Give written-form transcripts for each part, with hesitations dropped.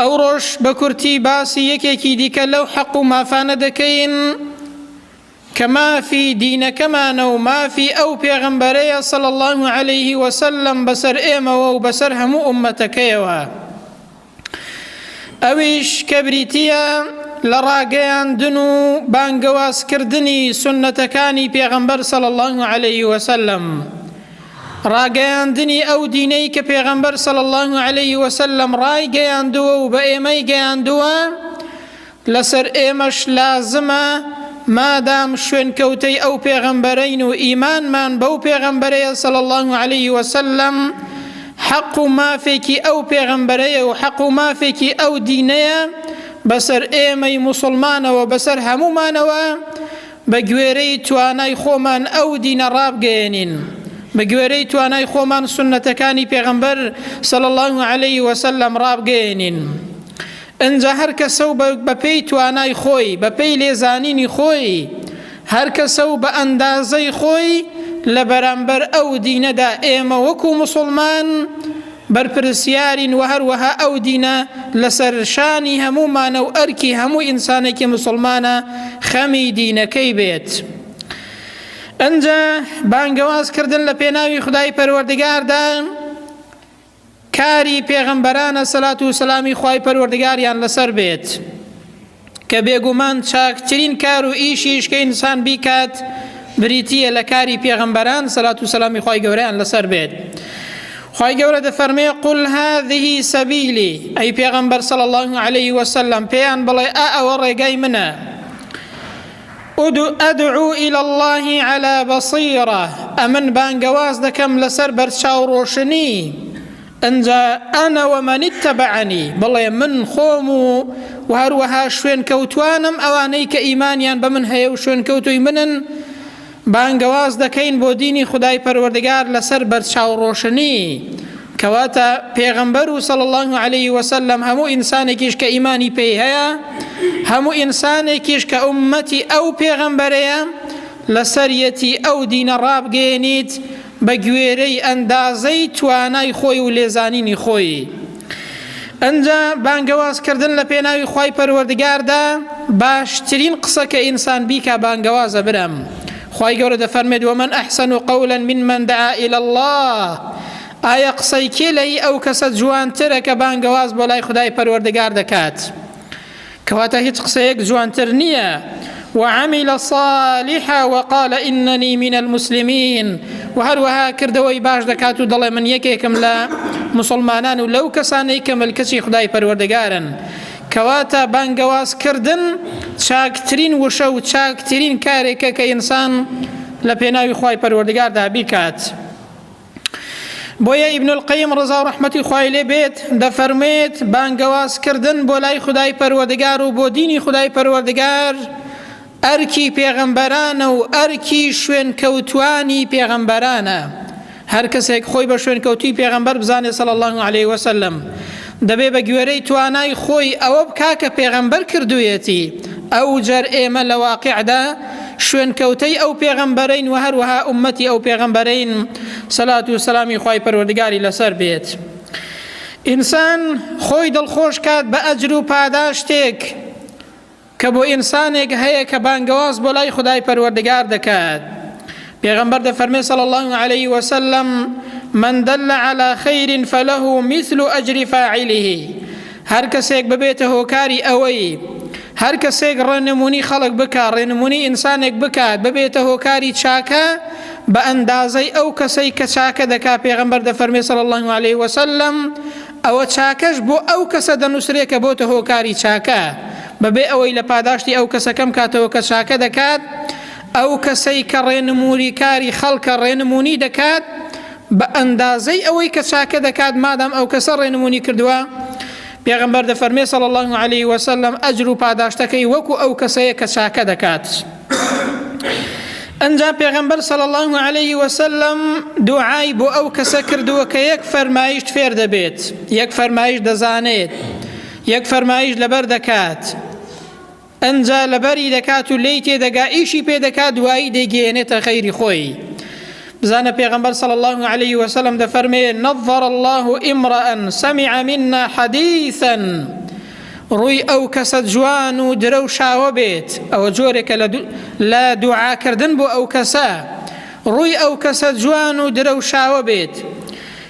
ئەوڕۆش بە کورتی باسی یەکێکی دیکە لەو حەق و مافانە دەکەین کە مافی دینەکەمانە و مافی ئەو پێغەمبەرەیە صلی اللە علیه وسلم بەسەر ئێمەوە و بەسەر هەموو ئوممەتەکەیەوە. ئەویش کە بریتییە لە ڕاگەیاندن و بانگەوازکردنی سوننەتەکانی پێغەمبەر صلی اللە علیه وسلم، ڕاگەیاندنی ئەو دینەی کە پێغەمبەر صلی اللە علیه وسلم ڕایگەیاندووە و بە ئێمەی گەیاندووە، لەسەر ئێمەش لازمە مادام شوێنکەوتەی ئەو پێغەمبەرەین و ئیمانمان بەو پێغەمبەرەیە صلی اللە علیه وسلم حەق و مافێکی ئەو پێغەمبەرەیە و حەق و مافێکی ئەو دینەیە بەسەر ئێمەی موسڵمانەوە بەسەر هەموومانەوە بە گوێرەی توانای خۆمان ئەو دینە ڕابگەیەنین بە گوێرەی توانای خۆمان سوننەتەکانی پێغەمبەر صلی اللە علیه وسلم ڕابگەیەنین. ئنجا هەر کەسە و بە پێی توانای خۆی، بە پێی لێزانینی خۆی، هەر کەسە و بە ئەندازەی خۆی لە بەرامبەر ئەو دینەدا ئێمە وەکو موسوڵمان بەرپرسیارین و هەروەها ئەو دینە لەسەر شانی هەموومانە و ئەرکی هەموو ئینسانێکی موسوڵمانە خەمی دینەکەی بێت. ئنجا بانگەواز کردن لە پێناوی خودای پەروەردگاردا، کاری پێغەمبەرانە سەلات و سەلامی خوای پەروەردگاریان لەسەر بێت کە بێگومان چاکترین کار و ئیشیش کە ئینسان بیکات بریتییە لە کاری پێغەمبەران سەلات و سەلامی خوای گەورەیان لەسەر بێت. خوای گەورە دەفەرمێ قل هذه سبیلی ئەی پێغەمبەر صلی الله علیه وسلم پێیان بڵێ ئا ئەوە ڕێگای منە ادعو الی اللە علی بصیرە، ئەمن بانگەواز دەکەم لەسەر بەرچاوڕۆشنی، ئنجا انا ومن اتبعنی، بڵێ من خۆم و و هەروەها شوێنکەوتوانم ئەوانەی کە ئیمانیان بە من هەیە و شوێنکەوتووی منن، بانگەواز دەکەین بۆ دینی خودای پەروەردگار لەسەر بەرچاوڕۆشنی. کەواتە پێغەمبەر و صلی اللە علیه وسلم هەموو ئینسانێکیش کە ئیمانی پێی هەیە هەموو ئینسانێکیش کە ئوممەتی ئەو پێغەمبەرەیە لەسەریەتی ئەو دینە ڕابگەیەنیت بە گوێرەی ئەندازەی توانای خۆی و لێزانینی خۆی. ئەنجا بانگەوازکردن لە پێناوی خوای پەروەردگاردا باشترین قسە کە ئینسان بیکا بانگەوازە برام خوای گەورە دەفەرمێت ومن احسن قولا ممن دعا الی الله ئایا قسەی کێ لە هی ئەو کەسە جوانترە کە بانگەواز بۆ لای خودای پەروەردگار دەکات؟ کەواتە هیچ قسەیەک جوانتر نییە. وعمل صالحا وقال إنني من المسلمين و هەروەها کردەوەی باش دەکات و دەڵێ من یەکێکم لە مسلمانان و لەو کەسانەی کە ملکەچی خودای پەروەردگارن. کەواتە بانگەوازکردن چاکترین وشە و چاکترین کارێکە کە ئینسان لە پێناوی خوای پەروەردگاردا بیکات. بۆیە ئیبن القیم ڕەزا و ڕەحمەتی خوای لێ بێت دەفەرموێت بانگەواز کردن بۆ لای خودای پەروەردگار و بۆ دینی خودای پەروەردگار ئەرکی پێغەمبەرانە و ئەرکی شوێنکەوتوانی پێغەمبەرانە هەر کەسێک خۆی بە شوێنکەوتوی پێغەمبەر بزانێ صلی الله علیه وسلم دەبێ بە گوێرەی توانای خۆی ئەوە بکا کە پێغەمبەر کردوویەتی، ئەوجەر ئێمە لە واقیعدا شوێنکەوتەی ئەو پێغەمبەرەین و هەروەها ئوممەتی ئەو پێغەمبەرەین سەلات و سەلامی خوای پەروەردگاری لەسەر بێت. ئینسان خۆی دڵخۆش کات بە ئەجر و پاداشتێک کە بۆ ئینسانێک هەیە کە بانگەواز بۆ لای خودای پەروەردگار دەکات. پێغەمبەر دەفەرمێ صلی اللە علیه وسلم من دل علی خیر فله مثل اجر فاعله هەر کەسێک ببێتە هۆکاری ئەوەی هەر کەسێک ڕێنمونی خەڵک بکا ڕێنمونی ئینسانێک بکات ببێتە هۆکاری چاکە بە ئەندازەی ئەو کەسەی کە چاکە دەکا پێغەمبەر دەفەرمێ صلی اللە علیه وسلم ئەوە چاکەش بۆ ئەو کەسە دەنووسرێ کە بۆتە هۆکاری چاکە، بەبێ ئەوەی لە پاداشتی ئەو کەسە کەم کاتەوە کە چاکە دەکات، ئەو کەسەی کە ڕێنموونیکاری خەڵکە ڕێنموونی دەکات بە ئەندازەی ئەوەی کە چاکە دەکات مادام ئەو کەسە ڕێنموونی کردووە، پێغەمبەر دەفەرمێ صلی اللە علیه وسلم ئەجر و پاداشتەکەی وەکو ئەو کەسەیە کە چاکە دەکات. ئنجا پێغەمبەر صلی اللە علیه وسلم دوعای بۆ ئەو کەسە کردووە کە یەک فەرمایشت فێر دەبێت، یەک فەرمایشت دەزانێت، یەک فەرمایشت لەبەر دەکات، ئنجا لەبەری دەکات و لێی تێدەگا ئیشی پێ دەکات دوایی دەیگەیەنێتە غەیری خۆی. بزانە پێغەمبەر صلی اللە علیه وسلم دەفەرمێ نظر اللە امرأ سمع منا حدیثا. ڕووی ئەو کەسە جوان و درەوشاوە بێت، ئەوە جۆرێکە لە دوعاکردن بۆ ئەو کەسە، ڕووی ئەو کەسە جوان و درەوشاوە بێت،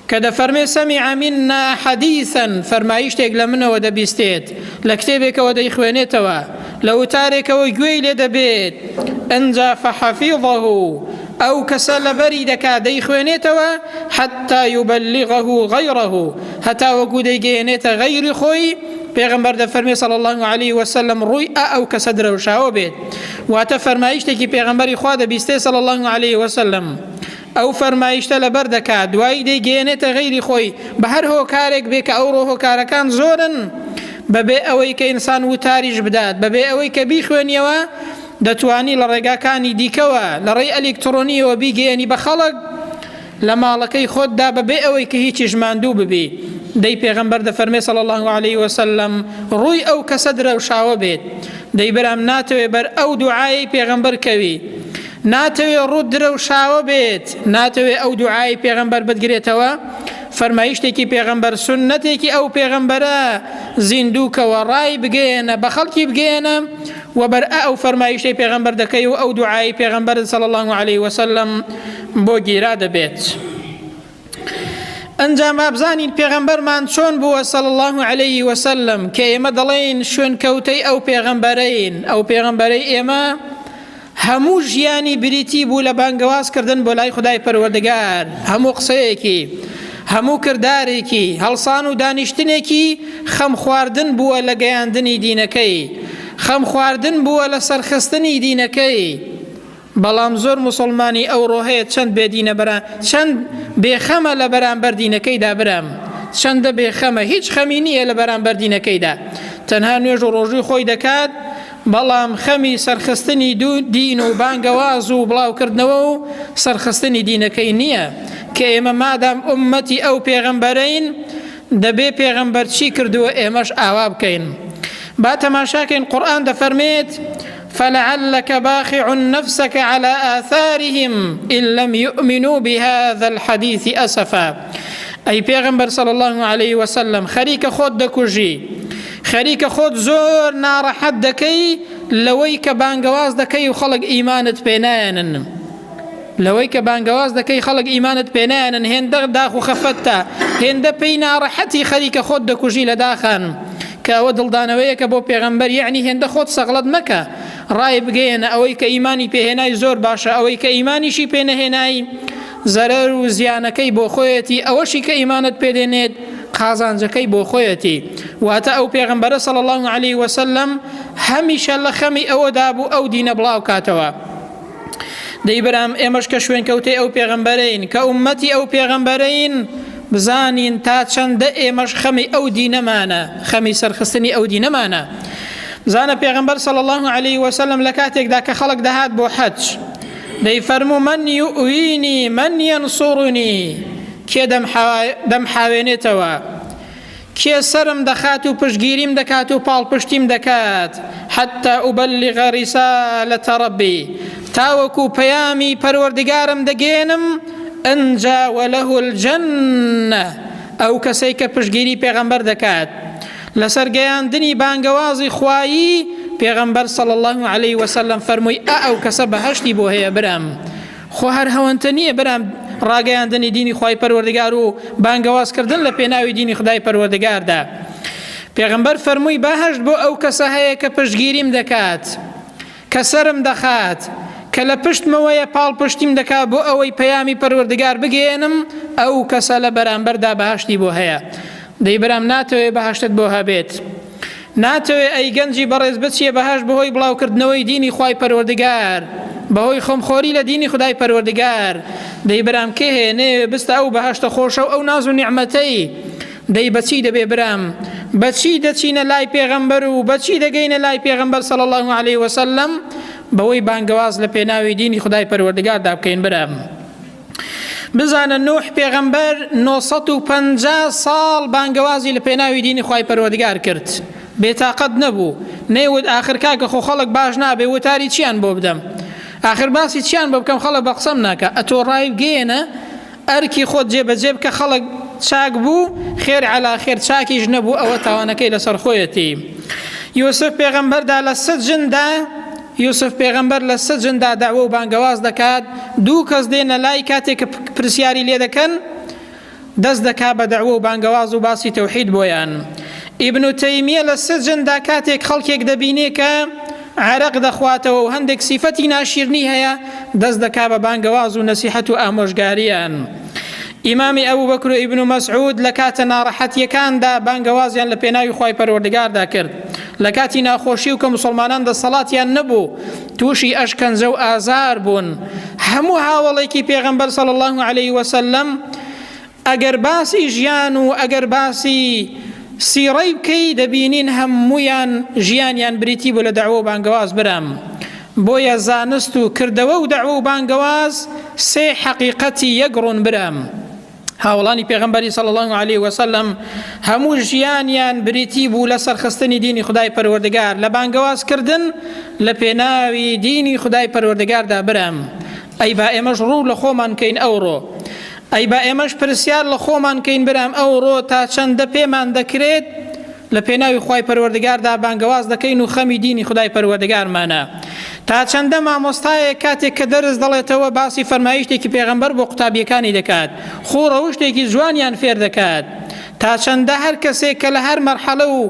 کە دەفەرمێ سمع منا حدیثا فەرمایشتێک لە منەوە دەبیستێت، لە کتێبێکەوە دەیخوێنێتەوە، لە وتارێکەوە گوێی لێ دەبێت، ئنجا فحفظه ئەو کەسە لەبەری دەکات دەیخوێنێتەوە حتی یبلغه غیره هەتاوەکو دەیگەیەنێتە غەیری خۆی، پێغەمبەر دەفەرمێ صلی اللە علیه وسلم ڕووی ئا ئەو کەسە درەوشاوە بێت، واتە فەرمایشتێکی پێغەمبەری خوا دەبیستێ صلی اللە علیه وسلم ئەو فەرمایشتە لەبەر دەکات دوایی دەیگەیەنێتە غەیری خۆی بە هەر هۆکارێک بێ کە ئەوڕۆ هۆکارەکان زۆرن بەبێ ئەوەی کە ئینسان وتاریش بدات بەبێ ئەوەی کە بیخوێنیەوە دەتوانی لە ڕێگاکانی دیکەوە لە ڕێی ئەلیکترۆنیەوە بیگەیەنی بە خەڵک لە ماڵەکەی خۆتدا بەبێ ئەوەی کە هیچیش ماندوو ببی. دەی پێغەمبەر دەفەرمێ صلی اللە علیه وسلم ڕووی ئەو کەسە درەوشاوە بێت. دەی برام ناتەوێ بەر ئەو دوعایەی پێغەمبەر کەوی؟ ناتەوێ ڕووت درەوشاوە بێت؟ ناتەوێ ئەو دوعایەی پێغەمبەر بتگرێتەوە؟ فەرمایشتێکی پێغەمبەر سوننەتێکی ئەو پێغەمبەرە زیندوو کەوە ڕای بگەیەنە بە خەڵکی بگەیەنە و بەر ئەو فەرمایشتەی پێغەمبەر دەکەی و ئەو دوعایەی پێغەمبەرت صلی اللە علیه وسلم بۆ گیرا دەبێت. ئەنجا با بزانین پێغەمبەرمان چۆن بووە صلی اللە علیه وسلم کە ئێمە دەڵێین شوێنکەوتەی ئەو پێغەمبەرەین ئەو پێغەمبەرەی ئێمە هەموو ژیانی بریتی بوو لە بانگەواز کردن بۆ لای خدای پەروەردگار هەموو قسەیەکی هەموو کردارێکی هەڵسان و دانیشتنێکی خەم خواردن بووە لە گەیاندنی دینەکەی خەم خواردن بووە لە سەرخستنی دینەکەی بەڵام زۆر موسڵمانی ئەوڕۆ هەیە چەند بێ دینە بەرا چەند بێ خەمە لە بەرامبەر دینەکەیدا برام چەندە بێ خەمە هیچ خەمی نییە لە بەرامبەر دینەکەیدا تەنها نوێژ و ڕۆژووی خۆی دەکات بەڵام خەمی سەرخستنی دوو دین و بانگەواز و بڵاوکردنەوە و سەرخستنی دینەکەی نییە کە ئێمە مادام ئوممەتی ئەو پێغەمبەرەین دەبێ پێغەمبەر چی کردووە ئێمەش ئاوا بکەین با تەماشاکەین قورئان دەفەرمێت فلعلک باخع نفسک علی آثارهم ان لم یؤمنوا بهذا الحدیث اسفا ئەی پێغەمبەر صلی الله علیه وسلم خەریکە خۆت دەکوژی خەریکە خۆت زۆر ناڕەحەت دەکەی لەوەی کە بانگەواز دەکەی و خەڵک ئیمانت پێنایەنن لەوەی کە بانگەواز دەکەی خەڵک ئیمانت پێنایەنن هێندە داخ و خەفەتتە هێندە پێی ناڕەحەتی خەریکە خۆت دەکوژی لە داخان کە ئەوە دڵدانەوەیەکە بۆ پێغەمبەر یەعنی هێندە خۆت سەغڵەت مەکە ڕای بگەیەنە ئەوەی کە ئیمانی پێهێنای زۆر باشە ئەوەی کە ئیمانیشی پێنەهێنای زەرەر و زیانەکەی بۆ خۆیەتی ئەوەشی کە ئیمانت پێدێنێت قازانجەکەی بۆ خۆیەتی واتە ئەو پێغەمبەرە صلی الله علیه وسلم هەمیشە لە خەمی ئەوەدا بوو ئەو دینە بڵاو کاتەوە دەی برام ئێمەش کە شوێنکەوتەی ئەو پێغەمبەرەین کە ئوممەتی ئەو پێغەمبەرەین بزانین تا چەندە ئێمەش خەمی ئەو دینەمانە خەمی سەرخستنی ئەو دینەمانە بزانە پێغەمبەر صلی الله علیه وسلم لە کاتێکدا کە خەڵک دەهات بۆ حەج دەیفەرموو من یؤوینی من ینصرنی کێ دەمحاوێنێتەوە کێ سەرم دەخات و پشتگیریم دەکات و پاڵپشتیم دەکات، حتی ابلغ رسالە ربی، تاوەکو پەیامی پەروەردگارم دەگەیەنم، ئنجا وله الجنە، ئەو کەسەی کە پشتگیری پێغەمبەر دەکات لەسەر گەیاندنی بانگەوازی خوایی، پێغەمبەر صلی اللە علیە وسلم فەرمووی ئا ئەو کەسە بەهەشتی بۆ هەیە برام. خۆ هەر هەوەنتە نییە برام ڕاگەیاندنی دینی خوای پەروەردگار و بانگەواز کردن لە پێناوی دینی خودای پەروەردگاردا پێغەمبەر فەرمووی بەهەشت بۆ ئەو کەسە هەیە کە پشتگیریم دەکات کە سەرم دەخات کە لە پشتمەوەیە پاڵپشتیم دەکات بۆ ئەوەی پەیامی پەروەردگار بگەیەنم ئەو کەسە لە بەرامبەردا بەهەشتی بۆ هەیە دەی برام ناتەوێ بەهەشتت بۆ هەبێت ناتەوێ ئەی گەنجی بەڕێز بچیە بەهەشت بەهۆی بڵاوکردنەوەی دینی خوای پەروەردگار بەهۆی خەمخۆری لە دینی خودای پەروەردگار دەی برام کێ هەیە نەیەوێ بستە ئەو بەهەشتە خۆشە و ئەو ناز و نیعمەتەی دەی بەچی دەبێ برام بەچی دەچینە لای پێغەمبەر و بەچی دەگەینە لای پێغەمبەر صلی الله علیه وسلم بەوەی بانگەواز لە پێناوی دینی خودای پەروەردگاردا بکەین برام بزانە نوح پێغەمبەر 950 ساڵ بانگەوازی لە پێناوی دینی خوای پەروەردگار کرد بێتاقەت نەبوو نەیوت ئاخر کاکە خۆ خەڵک باش نابێ وتاری چیان بۆ بدەم ئاخر باسی چیان بۆ بکەم خەڵک بە قسەم ناکا ئەتۆ ڕای بگەیەنە ئەرکی خۆت جێبەجێ بکە خەڵک چاک بوو خێر عەلا خێر چاکیش نەبوو ئەوە تاوانەکەی لەسەر خۆیەتی. یوسف پێغەمبەردا لە سجندا یوسف پێغەمبەر لە سجندا دەعوە و بانگەواز دەکات دوو کەس دێنە لای کاتێک کە پرسیاری لێ دەکەن دەست دەکا بە دەعوە و بانگەواز و باسی تەوحید بۆیان. ئیبن تەیمیە لە سجندا کاتێک خەڵکێک دەبینێ کە عەرەق دەخواتەوە و هەندێک سیفەتی ناشیرنی هەیە دەست دەکا بە بانگەواز و نەسیحەت و ئامۆژگاریان. ئیمامی ئەبوبەکر و ئیبن مەسعود لە کاتە ناڕەحەتیەکاندا بانگەوازیان لە پێناوی خوای پەروەردگاردا کرد لە کاتی ناخۆشی و کە موسڵمانان دەسەڵاتیان نەبوو تووشی ئەشکەنجە و ئازار بوون هەموو هاوەڵێکی پێغەمبەر صلی اللە علیه وسلم ئەگەر باسی ژیان و ئەگەر باسی سیڕەی بکەی دەبینین هەموویان ژیانیان بریتی بوو لە دەعوە و بانگەواز برام بۆیە زانست و کردەوە و دەعوە و بانگەواز سێ حەقیقەتی یەک ڕوون برام هاوڵانی پێغەمبەری صلی اللە علیه وسلم هەموو ژیانیان بریتی بوو لە سەرخستنی دینی خودای پەروەردگار لە بانگەواز کردن لە پێناوی دینی خودای پەروەردگاردا برام ئەی با ئێمەش ڕوو لە خۆمان کەین ئەوڕۆ ئەی با ئێمەش پرسیار لە خۆمان کەین برام ئەوڕۆ تا چەندە پێمان دەکرێت لە پێناوی خوای پەروەردگاردا بانگەواز دەکەین و خەمی دینی خودای پەروەردگارمانە. تا چەندە مامۆستایەک کاتێک کە دەرس دەڵێتەوە باسی فەرمایشتێکی پێغەمبەر بۆ قوتابیەکانی دەکات، خۆ ڕەوشتێکی جوانیان فێر دەکات. تا چەندە هەر کەسێک کە لە هەر مەرحەلە و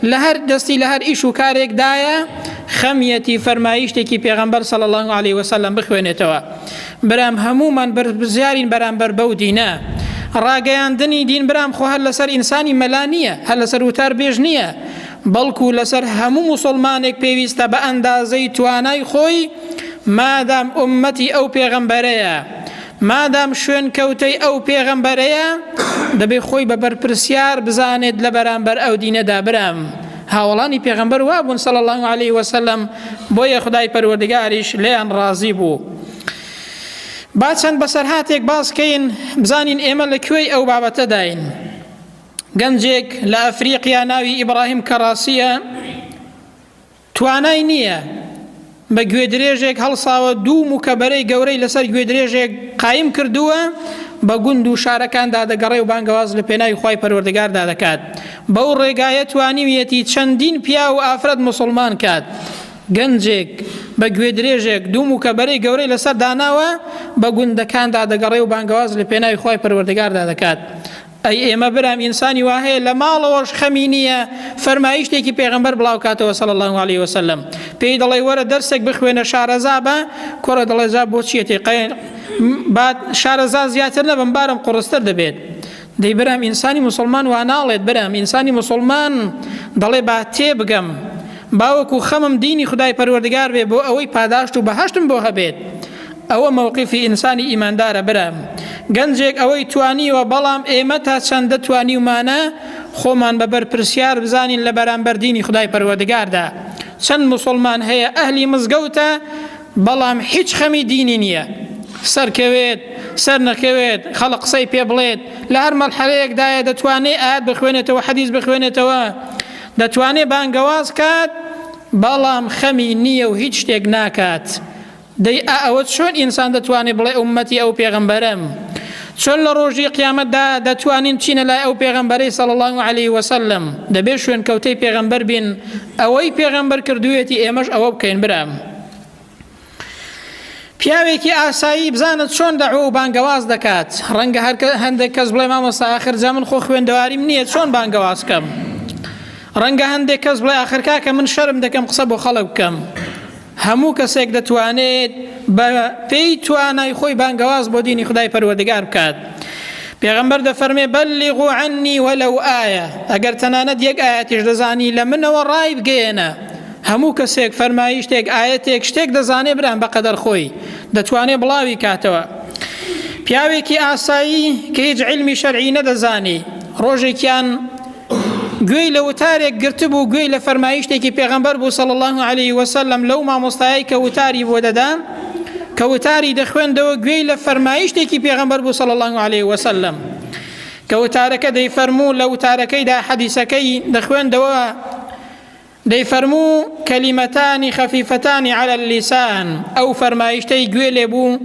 لە هەر دەستی لە هەر ئیش و کارێکدایە خەمیەتی فەرمایشتێکی پێغەمبەر صلی اللە علیه وسلم بخوێنێتەوە. برام هەموومان بەرپرسیارین بەرامبەر بەو دینە. ڕاگەیاندنی دین برام خۆ هەر لەسەر ئینسانی مەلا نییە، هەر لەسەر وتار بێژ نییە، بەڵکو لەسەر هەموو موسڵمانێک پێویستە بە ئەندازەی توانای خۆی مادام ئوممەتی ئەو پێغەمبەرەیە، مادام شوێنکەوتەی ئەو پێغەمبەرەیە دەبێ خۆی بە بەرپرسیار بزانێت لە بەرامبەر ئەو دینەدا برام هاوەڵانی پێغەمبەر وابوون صلی اللە علیه وسلم بۆیە خودای پەروەردگاریش لێیان ڕازی بوو. با چەند بەسەرهاتێک باس کەین بزانین ئێمە لە کوێی ئەو بابەتەداین. گەنجێک لە ئەفریقیا ناوی ئیبراهیم کەڕاسیە توانای نییە بە گوێدرێژێک هەڵساوە دوو موکەبەرەی گەورەی لەسەر گوێدرێژێک قایم کردووە بە گوند و شارەکاندا دەگەڕێ و بانگەواز لە پێناوی خوای پەروەردگاردا دەکات بەو ڕێگایە توانیویەتی چەندین پیاو و ئافرەت موسڵمان کات گەنجێک بە گوێدرێژێک دوو موکەبەرەی گەورەی لەسەر داناوە بە گوندەکاندا دەگەڕێ و بانگەواز لە پێناوی خوای پەروەردگاردا دەکات ئەی ئێمە برام ئینسانی وا هەیە لە ماڵەوەش خەمی نییە فەرمایشتێکی پێغەمبەر بڵاو کاتەوە صلی اللە علیه وسلم پێی دەڵێ وەرە دەرسێک بخوێنە شارەزا بە کوڕە دەڵێ جا بۆ چیەتی قەی با شارەزا زیاتر نەبم بارم قوڕستر دەبێت دەی برام ئینسانی موسڵمان وا ناڵێت برام ئینسانی موسڵمان دەڵێ با تێبگەم باوەکو خەمم دینی خدای پەروەردگار بێ بۆ ئەوەی پاداشت و بەهەشتم بۆ هەبێت ئەوە مەوقیفی ئینسانی ئیماندارە برام گەنجێک ئەوەی توانیوە بەڵام ئێمە تا چەندە توانیومانە خۆمان بە بەرپرسیار بزانین لە بەرامبەر دینی خودای پەروەردگاردا چەند موسڵمان هەیە ئەهلی مزگەوتە بەڵام هیچ خەمی دینی نییە سەرکەوێت سەر نەکەوێت خەڵک قسەی پێ بڵێت لە هەر مەرحەلەیەکدایە دەتوانێت ئاەت بخوێنێتەوە حەدیث بخوێنێتەوە دەتوانێت بانگەواز کات بەڵام خەمی نییە و هیچ شتێک ناکات دەی ئا ئەوە چۆن ئینسان دەتوانێ بڵێ ئوممەتی ئەو پێغەمبەرەم؟ چۆن لە ڕۆژی قیامەتدا دەتوانین بچینە لای ئەو پێغەمبەرەی صلی اللە علیه وسلم؟ دەبێ شوێنکەوتەی پێغەمبەر بین، ئەوەی پێغەمبەر کردوویەتی ئێمەش ئەوە بکەین برام. پیاوێکی ئاسایی بزانە چۆن دەعوە و بانگەواز دەکات ڕەنگە هەر هەندێک کەس بڵێ مامۆستا ئاخر جا من خۆ خوێندەواریم نییە چۆن بانگەواز کەم ڕەنگە هەندێک کەس بڵێ ئاخر کاکە من شەرم دەکەم قسە بۆ خەڵک بکەم هەموو کەسێک دەتوانێت بە پێی توانای خۆی بانگەواز بۆ دینی خودای پەروەردگار بکات. پێغەمبەر دەفەرمێ بەلیغو عەنی وەلەو ئایە، ئەگەر تەنانەت یەک ئایەتیش دەزانی لە منەوە ڕایبگەیەنە. هەموو کەسێک فەرمایشتێک ئایەتێک شتێک دەزانێ برام بەقەدەر خۆی دەتوانێ بڵاوی کاتەوە. پیاوێکی ئاسایی کە هیچ عیلمی شەرعی نەدەزانی ڕۆژێکیان گوێی لە وتارێک گرتبوو گوێی لە فەرمایشتێکی پێغەمبەر بوو صلی اللە علیه وسلم لەو مامۆستایەی کە وتاری بۆ دەدا کە وتاری دەخوێندەوە گوێی لە فەرمایشتێکی پێغەمبەر بوو صلی اللە علیه وسلم کە وتارەکە دەیفەرموو لە وتارەکەیدا حەدیسەکەی دەخوێندەوە دەیفەرموو، کلمتان خفیفتان علی اللسان، ئەو فەرمایشتەی گوێ لێ بوو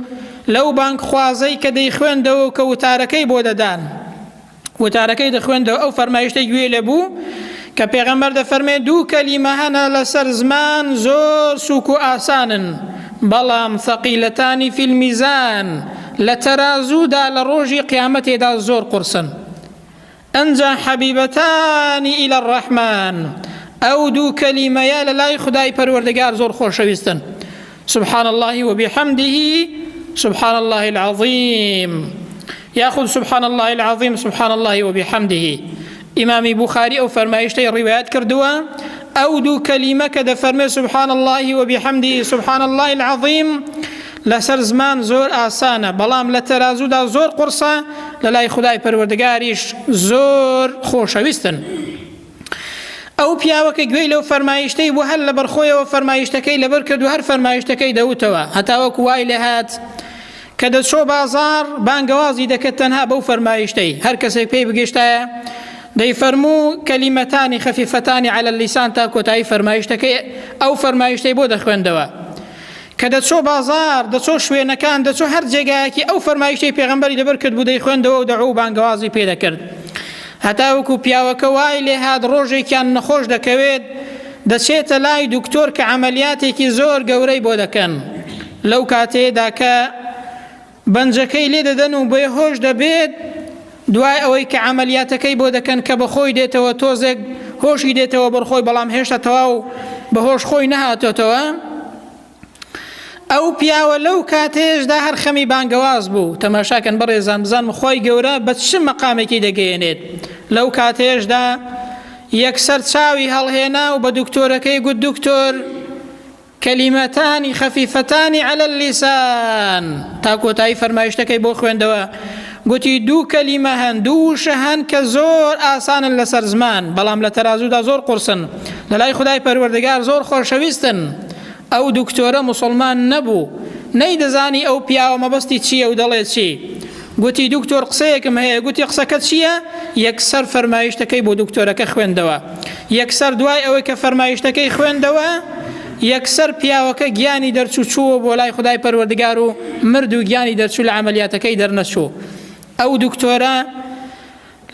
لەو بانگخوازەی کە دەیخوێندەوە و کە وتارەکەی بۆ دەدان، وتارەکەی دەخوێندەوە، ئەو فەرمایشتەی گوێ لێ بوو، کە پێغەمبەر دەفەرمێ دوو کەلیمە هەنە لەسەر زمان زۆر سوک و ئاسانن بەڵام ثقیلتان فی المیزان لە تەرازوودا لە ڕۆژی قیامەتێدا زۆر قورسن ئەنجا حەبیبەتان الی الرحمن ئەو دوو کەلیمەیە لە لای خودای پەروەردگار زۆر خۆشەویستن سبحان الله وبحمده سبحان الله العظیم یاخود سبحان الله العظیم سبحان الله وبحمده ئیمامی بوخاری ئەو فەرمایشتەی ڕیوایەت کردووە ئەو دوو کەلیمە کە دەفەرمێ سبحان الله وبحمده سبحان الله العظیم لەسەر زمان زۆر ئاسانە بەڵام لە تەرازوودا زۆر قورسە لە لای خودای پەروەردگاریش زۆر خۆشەویستن. ئەو پیاوە کە گوێی لەو فەرمایشتەی بوو هەر لەبەر خۆیەوە فەرمایشتەکەی لەبەر کرد و هەر فەرمایشتەکەی دەوتەوە هەتاوەکو وای لێهات کە دەچۆ بازاڕ بانگەوازی دەکرد تەنها بەو فەرمایشتەی هەر کەسێک پێی بگەشتایە دەیفەرموو کەلیمەتانی خەفیفەتانی علی اللسان تا کۆتایی فەرمایشتەکەی ئەو فەرمایشتەی بۆ دەخوێندەوە کە دەچۆ بازاڕ، دەچۆ شوێنەکان، دەچۆ هەر جێگایەکی ئەو فەرمایشتەی پێغەمبەری لەبەر کردبوو دەیخوێندەوە و دەعو و بانگەوازی پێ دەکرد. هەتاوەکو پیاوەکە وای لێهات ڕۆژێکیان نەخۆش دەکەوێت، دەچێتە لای دکتۆر کە عەمەلیاتێکی زۆر گەورەی بۆ دەکەن. لەو کاتەیەدا کە بەنجەکەی لێ دەدەن و بێهۆش دەبێت، دوای ئەوەی کە عەمەلیاتەکەی بۆ دەکەن کە بەخۆی دێتەوە تۆزێک هۆشی دێتەوە بەرخۆی بەڵام هێشتا تەواو بەهۆش خۆی نەهاتۆتەوە ئەو پیاوە لەو کاتێشدا هەر خەمی بانگەواز بوو تەماشاکەن بەڕێزان بزانم خۆی گەورە بە چ مەقامێکی دەگەیەنێت لەو کاتێشدا یەکسەر چاوی هەڵهێنا و بە دکتۆرەکەی گوت دکتۆر کلمتان خفیفتان علی اللسان تا کۆتایی فەرمایشتەکەی بۆ خوێندەوە گوتی دوو کەلیمە هەن دوو وشە هەن کە زۆر ئاسانن لەسەر زمان بەڵام لە تەرازوودا زۆر قورسن لە لای خودای پەروەردگار زۆر خۆشەویستن ئەو دکتۆرە موسڵمان نەبوو نەیدەزانی ئەو پیاوە مەبەستی چییە و دەڵێ چی گوتی دکتۆر قسەیەکم هەیە گوتی قسەکە چییە یەکسەر فەرمایشتەکەی بۆ دکتۆرەکە خوێندەوە یەکسەر دوای ئەوەی کە فەرمایشتەکەی خوێندەوە یەکسەر پیاوەکە گیانی دەرچوو چووە بۆ لای خودای پەروەردگار و مرد و گیانی دەرچوو لە عەمەلیاتەکەی دەرنەچوو ئەو دکتۆرە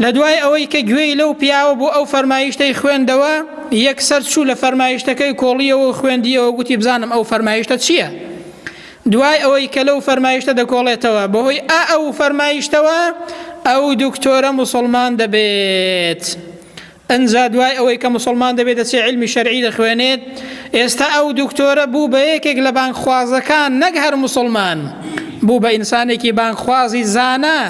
لە دوای ئەوەی کە گوێی لەو پیاوە بوو ئەو فەرمایشتەی خوێندەوە یەکسەر چوو لە فەرمایشتەکەی کۆڵیەوە و خوێندیەوە گوتی بزانم ئەو فەرمایشتە چییە؟ دوای ئەوەی کە لەو فەرمایشتە دەکۆڵێتەوە بەهۆی ئا ئەو فەرمایشتەوە ئەو دکتۆرە موسڵمان دەبێت. ئنجا دوای ئەوەی کە موسڵمان دەبێت دەچێت عیلمی شەرعی دەخوێنێت، ئێستا ئەو دکتۆرە بوو بە یەکێک لە بانگخوازەکان نەک هەر موسڵمان، بوو بە ئینسانێکی بانگخوازی زانا،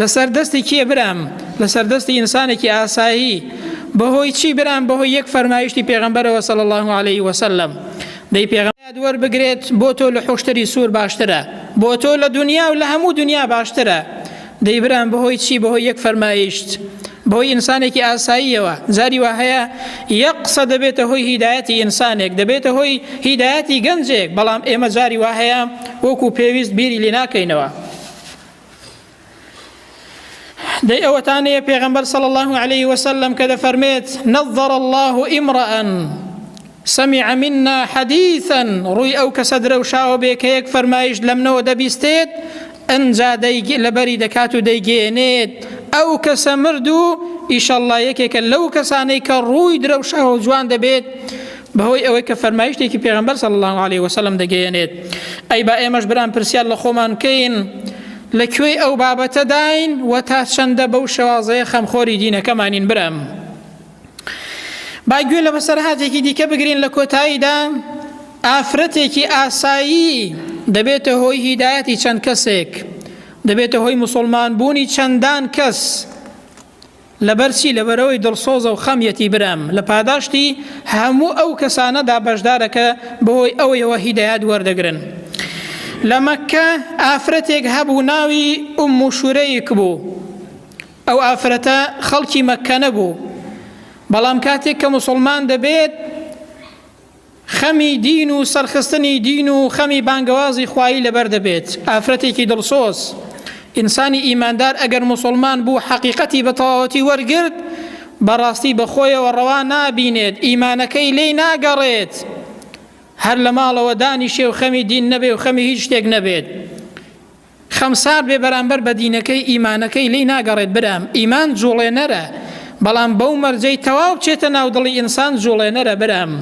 لەسەر دەستی کێ برام؟ لەسەر دەستی ئینسانێکی ئاسایی، بەهۆی چی برام؟ بەهۆی یەک فەرمایشتی پێغەمبەرەوە صلی اللە علیه وسلم، دەی پێغەمبەر وەربگرێت بۆ تۆ لە حوشتری سوور باشترە، بۆ تۆ لە دونیا و لە هەموو دونیا باشترە. دەی برام بەهۆی چی؟ بەهۆی یەک فەرمایشت، بەهۆی ئینسانێکی ئاساییەوە. جاری وا هەیە یەک قسە دەبێتە هۆی هیدایەتی ئینسانێک، دەبێتە هۆی هیدایەتی گەنجێک، بەڵام ئێمە جاری وا هەیە وەکو پێویست بیری لێ ناکەینەوە. دەی ئەوەتانەیە پێغەمبەر صلی الله علیه وسلم کە دەفەرمێت نظر الله امرأ سمع منا حدیثا ڕووی ئەو کەسە درەوشاوە بێ کە یەک فەرمایشت لەمنەوە دەبیستێت ئەنجا لەبەری دەکات و دەیگەیەنێت ئەو کەسە مرد و ئیشەڵڵا یەکێکە لەو کەسانەی کە ڕووی درەوشاوە و جوان دەبێت بەهۆی ئەوەی کە فەرمایشتێکی پێغەمبەر صلی الله علیه وسلم دەگەیەنێت ئەی با ئێمەش برام پرسیار لە خۆمان بکەین لە کوێی ئەو بابەتەداین و تا چەندە بەو شێوازەیە خەمخۆری دینەکەمانین برام با گوێ لە بەسەرهاتێکی دیکە بگرین لە کۆتاییدا ئافرەتێکی ئاسایی دەبێتە هۆی هیدایەتی چەند کەسێک دەبێتە هۆی مسلمان بوونی چەندان کەس لەبەرچی لەبەرەوەی دڵسۆزە و خەمیەتی برام لە پاداشتی هەموو ئەو کەسانەدا بەشدارە کە بەهۆی ئەوەیەوە هیدایەت وەردەگرن لە مەککە ئافرەتێک هەبوو ناوی ئوم شورەیک بوو ئەو ئافرەتە خەڵکی مەککە نەبوو، بەڵام کاتێک کە موسڵمان دەبێت خەمی دین و سەرخستنی دین و خەمی بانگەوازی خوایی لەبەر دەبێت. ئافرەتێکی دڵسۆز، ئینسانی ئیماندار ئەگەر موسڵمان بوو حەقیقەتی بە تەواوەتی وەرگرت، بەڕاستی بە خۆیەوە ڕەوا نابینێت، ئیمانەکەی لێی ناگەڕێت، هەر لە ماڵەوە دانیشێ و خەمی دین نەبێ و خەمی هیچ شتێک نەبێت. خەمسارد بێ بەرامبەر بە دینەکەی ئیمانەکەی لێی ناگەڕێت برام ئیمان جوڵێنەرە. بەڵام بەو مەرجەی تەواو بچێتە ناو دڵی ئینسان جوڵێنەرە برام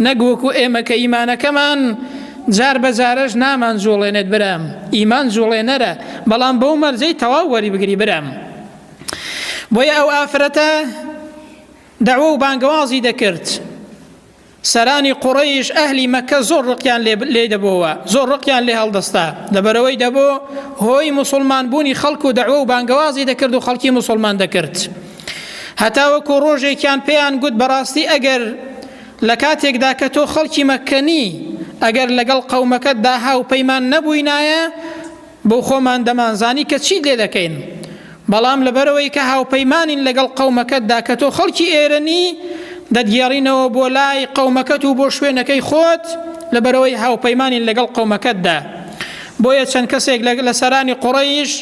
نەک وەکو ئێمە کە ئیمانەکەمان جار بە جارەش نامان جوڵێنێت برام ئیمان جوڵێنەرە بەڵام بەو مەرجەی تەواو وەری بگری برام بۆیە ئەو ئافرەتە دەعوە و بانگەوازی دەکرد سەرانی قوڕەیش ئەهلی مەککە زۆر ڕقیان لێی دەبۆوە، زۆر ڕقیان لێ هەڵدەستا، لەبەرئەوەی دەبۆ هۆی موسوڵمان بوونی خەڵک و دەعوە و بانگەوازی دەکرد و خەڵکی موسوڵمان دەکرد. هەتاوەکو ڕۆژێکیان پێیان گوت بەڕاستی ئەگەر لە کاتێکدا کە تۆ خەڵکی مەککە نی، ئەگەر لەگەڵ قەومەکەتدا هاوپەیمان نەبووینایە، بۆ خۆمان دەمانزانی کە چیت لێ دەکەین، بەڵام لەبەرئەوەی کە هاوپەیمانین لەگەڵ قەومەکەتدا کە تۆ خەڵکی ئێرە نی، دەتگێڕینەوە بۆ لای قەومەکەت و بۆ شوێنەکەی خۆت، لەبەرئەوەی هاوپەیمانین لەگەڵ قەومەکەتدا. بۆیە چەند کەسێک لە سەرانی قوڕەیش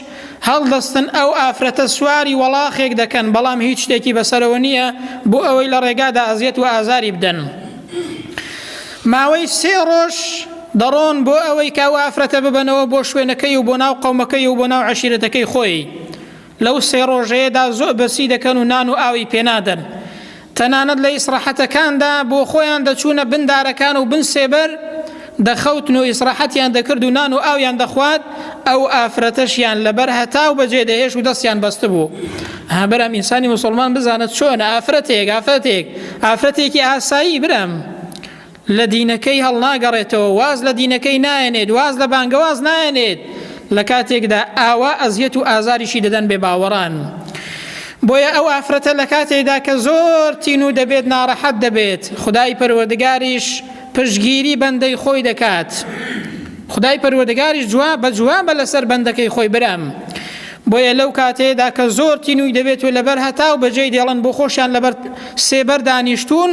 هەڵدەستن ئەو ئافرەتە سواری وەڵاخێک دەکەن، بەڵام هیچ شتێکی بەسەرەوە نییە بۆ ئەوەی لە ڕێگادا ئەزیەت و ئازاری بدەن. ماوەی سێ ڕۆژ دەڕۆن بۆ ئەوەی کە ئەو ئافرەتە ببەنەوە بۆ شوێنەکەی و بۆ ناو قەومەکەی و بۆ ناو عەشیرەتەکەی خۆی. لەو سێ ڕۆژەیەدا زۆر برسی دەکەن و نان و ئاوی پێنادەن. تەنانەت لە ئیسڕاحەتەکاندا بۆ خۆیان دەچوونە بن دارەکان و بن سێبەر دەخەوتن و ئیسڕاحەتیان دەکرد و نان و ئاویان دەخوارد، ئەو ئافرەتەشیان لەبەر هەتاو بەجێ دەهێشت و دەستیان بەستبوو. ها برام ئینسانی موسڵمان بزانە چۆنە ئافرەتێک ئافرەتێک ئافرەتێکی ئاسایی برام لە دینەکەی هەڵناگەڕێتەوە واز لە دینەکەی نایەنێت واز لە بانگەواز نایەنێت لە کاتێکدا ئاوا ئەزیەت و ئازاریشی دەدەن بێ باوەڕان بۆیە ئەو ئافرەتە لە کاتێکدا کە زۆر تینوو دەبێت ناڕەحەت دەبێت خدای پەروەردگاریش پشتگیری بەندەی خۆی دەکات خدای پەروەردگاریش جواب بە جوابە لەسەر بەندەکەی خۆی برام بۆیە لەو کاتەیەدا کە زۆر تینووی دەبێت و لەبەر هەتاو بەجێی دێڵن بۆ خۆشیان لەبەر سێبەر دانیشتوون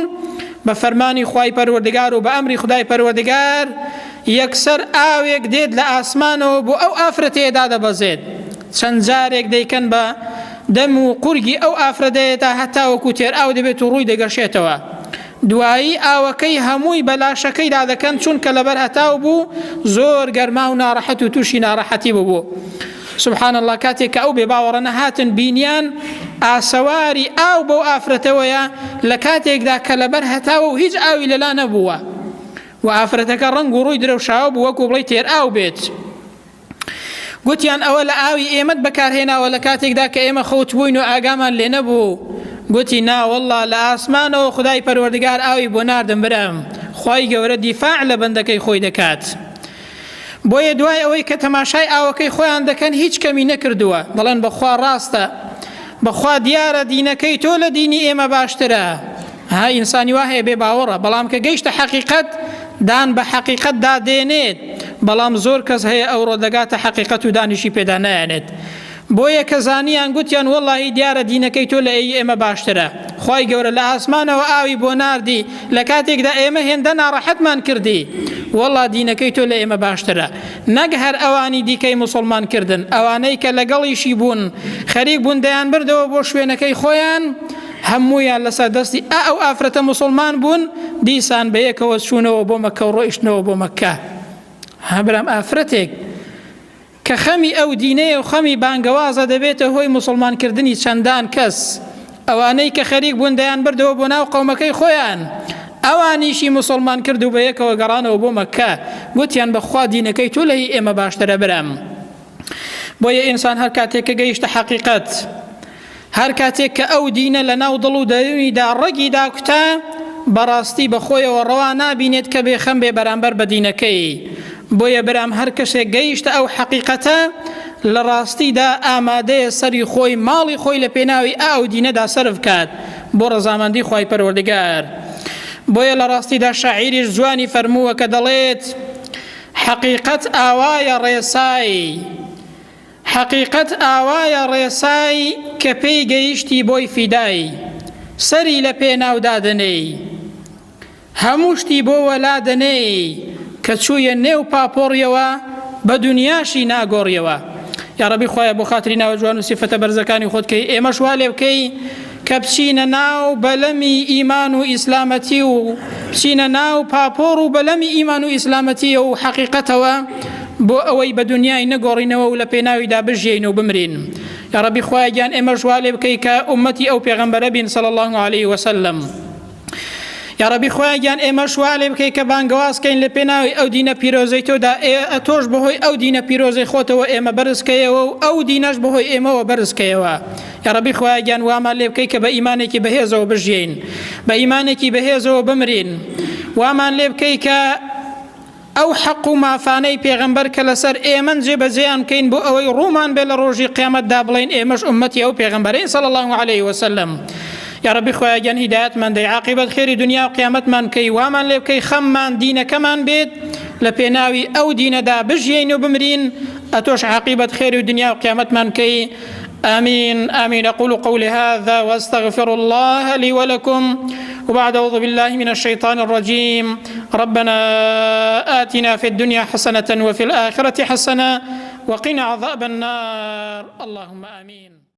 بە فەرمانی خوای پەروەردگار و بە ئەمری خودای پەروەردگار یەکسەر ئاوێک دێت لە ئاسمانەوە بۆ ئەو ئافرەتەیە دادەبەزێت چەند جارێک دەیکەن بە دەم و قورگی ئەو ئافرەتەیە تا هەتاوەکو تێر ئاو دەبێت و ڕووی دەگەشێتەوە دوایی ئاوەکەی هەمووی بە لاشەکەیدا دەکەن چونکە لەبەر هەتاو بوو زۆر گەرما و ناڕەحەت و تووشی ناڕەحەتی ببوو سبحان اللە کاتێک کە ئەو بێ باوەڕانە هاتن بینیان ئاسەواری ئاو بەو ئافرەتەوەیە لە کاتێکدا کە لەبەر هەتاوە و هیچ ئاوی لەلا نەبووە و ئافرەتەکە ڕەنگ و ڕووی درەوشاوە بوو وەکو بڵێی تێر ئاو بێت گوتیان ئەوە لە ئاوی ئێمەت بەکارهێناوە لە کاتێکدا کە ئێمە خەوت بووین و ئاگامان لێ نەبوو گوتی نا واللە لە ئاسمانەوە خدای پەروەردگار ئاوی بۆ ناردم برام خوای گەورە دیفاع لە بەندەکەی خۆی دەکات بۆیە دوای ئەوەی کە تەماشای ئاوەکەی خۆیان دەکەن هیچ کەمی نەکردووە دەڵێن بەخوا ڕاستە بەخوا دیارە دینەکەی تۆ لە دینی ئێمە باشترە ها ئینسانی وا هەیە بێ باوەڕە بەڵام کە گەیشتە حەقیقەت دان بە حەقیقەتدا دێنێت بەڵام زۆر کەس هەیە ئەوڕۆ دەگاتە حەقیقەت و دانیشی پێدا نایەنێت بۆیە کە زانیان گوتیان وەڵاهی دیارە دینەکەی تۆ لە ئی ئێمە باشترە خوای گەورە لە ئاسمانەوە ئاوی بۆ ناردی لە کاتێکدا ئێمە هێندە ناڕەحەتمان کردی وەڵا دینەکەی تۆ لە ئێمە باشترە نەک هەر ئەوانی دیکەی موسڵمان کردن ئەوانەی کە لەگەڵیشی بوون خەریک بوون دەیان بردەوە بۆ شوێنەکەی خۆیان هەموویان لەسەر دەستی ئا ئەو ئافرەتە موسڵمان بوون دیسان بەیەکەوە چوونەوە بۆ مەککە و ڕۆیشتنەوە بۆ مەککە ها برام ئافرەتێک کە خەمی ئەو دینەیە و خەمی بانگەوازە دەبێتە هۆی موسڵمان کردنی چەندان کەس، ئەوانەی کە خەریک بوون دەیان بردەوە بۆ ناو قەومەکەی خۆیان ئەوانیشی موسڵمان کرد و بەیەکەوە گەڕانەوە بۆ مەککە گوتیان بەخوا دینەکەی تۆ لە هی ئێمە باشترە برام. بۆیە ئینسان هەر کاتێک کە گەیشتە حەقیقەت هەر کاتێک کە ئەو دینە لە ناو دڵ و دەروونیدا ڕەگی داکوتا، بەڕاستی بە خۆیەوە ڕەوا نابینێت کە بێخەم بێ بەرامبەر بە دینەکەی. بۆیە برام هەر کەسێک گەیشتە ئەو حەقیقەتە، لە ڕاستیدا ئامادەیە سەری خۆی، ماڵی خۆی لە پێناوی ئا ئەو دینەدا سەرف بکات بۆ ڕەزامەندی خوای پەروەردگار. بۆیە لە ڕاستیدا شاعیریش جوانی فەرمووە کە دەڵێت، حەقیقەت ئاوایە ڕێسای. حەقیقەت ئاوایە ڕێسای کە پێی گەیشتی بۆی فیدای سەری لە پێناو دادەنێی هەموو شتی بۆ وەلا دەنێی کە چوویە نێو پاپۆڕیەوە بە دونیاشی ناگۆڕیەوە یاڕەبی خوایە بۆ خاتری ناوە جوان و سیفەتە بەرزەکانی خۆت کەی ئێمەش وا لێ بکەی کە بچینە ناو بەلەمی ئیمان و ئیسلامەتی و بچینە ناو پاپۆڕ و بەلەمی ئیمان و ئیسلامەتی و حەقیقەتەوە بۆ ئەوەی بە دنیای نەگۆڕینەوە و لە پێناویدا بژیین و بمرین. یاڕەبی خوایە گیان ئێمەش وا لێ بکەی کە ئوممەتی ئەو پێغەمبەرە بین صلی اللە علیه وسلم. یاڕەبی خوایە گیان ئێمەش وا لێ بکەی کە بانگەواز کەین لە پێناوی ئەو دینە پیرۆزەی تۆدا ئێ ئەتۆش بەهۆی ئەو دینە پیرۆزەی خۆتەوە ئێمە بەرز کەیەوە و ئەو دینەش بەهۆی ئێمەوە بەرز کەیەوە یاڕەبی خوایە گیان وامان لێ بکەی کە بە ئیمانێکی بەهێزەوە بژیین بە ئیمانێکی بەهێزەوە بمرین وامان لێ بکەی کە ئەو حەق و مافانەی پێغەمبەر کە لەسەر ئێمەن جێبەجێیان بکەین بۆ ئەوەی ڕوومان بێ لە ڕۆژی قیامەتدا بڵێین ئێمەش ئوممەتی ئەو پێغەمبەرەین صلی اللە علیه وسلم یاڕەبی خوایە گیان هیدایەتمان دەی عاقیبەت خێری دنیا و قیامەتمان بکەی وامان لێ بکەی خەممان دینەکەمان بێت لە پێناوی ئەو دینەدا بژیین و بمرین ئەتۆش عاقیبەت خێری و دنیا و قیامەتمان بکەی آمين آمين أقول قولي هذا وأستغفر الله لي ولكم وبعد أعوذ بالله من الشيطان الرجيم ربنا آتنا في الدنيا حسنة وفي الآخرة حسنة وقنا عذاب النار اللهم آمين.